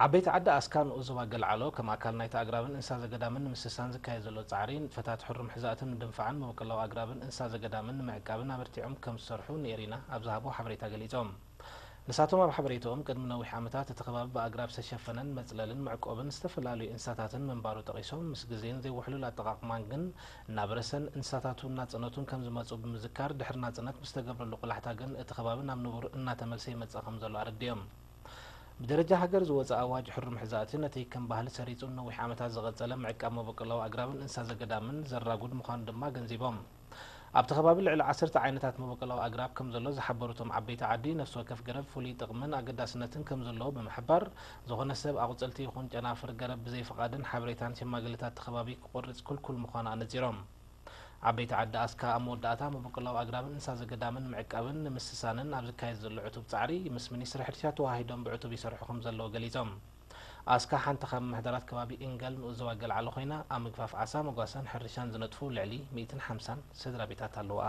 ዓበይቲ ዓዲ ኣስካ ንኡዞባ ገልዓሎ ከም ኣካል ናይቲ ኣግራብን እንስሳ ዘገዳምን ንምስሳን ዝካየድ ዘሎ ጻዕሪ ንጥፈታት ሕሩም ሕዛእትን ምድንፋዕን መበቆላዊ ኣግራብን እንስሳ ዘገዳምን ንምዕቃብን ኣበርቲዖም ከም ዝሰርሑ ንኤሪና ኣብ ዝሃቦ ሓበሬታ ገሊጾም። ንሳቶም ኣብ ሓበሬታኦም ቅድሚ ነዊሕ ዓመታት እቲ ከባቢ ብኣግራብ ዝተሸፈነን መጽለልን መዕቆብን ዝተፈላለዩ እንስሳታትን ምንባሩ ጠቒሶም ምስ ግዜን ዘይውሕሉል ኣጠቓቕማን ግን እናበረሰን እንስሳታቱ እናጸነቱን ከም ዝመጹ ብምዝካር ድሕሪ ናጽነት ብዝተገብረሉ ቆላሕታ ግን እቲ ከባቢ ናብ ንቡር እናተመልሰ ይመጽእ ከም ዘሎ ኣረዲኦም። ብደረጃ ሃገር ዝወፀ ኣዋጅ ሕሩም ሕዛእቲ ነቲ ከም ባህሊ ሰሪፁ ንነዊሕ ዓመታት ዝቐፀለ ምዕቃብ መበቆላዊ ኣግራብን እንስሳ ዘገዳምን ዘራጉድ ምዃኑ ድማ ገንዚቦም። ኣብቲ ከባቢ ልዕሊ ዓሰርተ ዓይነታት መበቆላዊ ኣግራብ ከም ዘሎ ዝሓበሩ እቶም ዓበይቲ ዓዲ ነፍሲ ወከፍ ገረብ ፍሉይ ጥቕምን ኣገዳስነትን ከም ዘለዎ ብምሕባር ዝኾነ ሰብ ኣቑፅልቲ ይኹን ጨናፍር ገረብ ብዘይፍቓድን ሓበሬታን ሸማግልታት እቲ ከባቢ ክቆርፅ ክልኩል ምዃኑ ኣነፂሮም። ዓበይቲ ዓዲ ኣስካ ኣብ መወዳእታ መበቆላዊ ኣግራብን እንስሳ ዘገዳምን ምዕቃብን ንምስሳንን ኣብ ዝካየድ ዘሎ ዕቱብ ጻዕሪ ምስ ሚኒስትሪ ሕርሻ ተዋሂዶም ብዕቱብ ይሰርሑ ከም ዘለዉ ገሊጾም። ኣስካ ሓንቲ ካብ ምምሕዳራት ከባቢ ኢንጋል ንኡስ ዞባ ገልዓሎ ኮይና ኣብ ምግፋፍ ዓሳ መጓሰን ሕርሻን ዝነጥፉ ልዕሊ ሚእትን ሓምሳን ስድራ ቤታት ኣለዋ።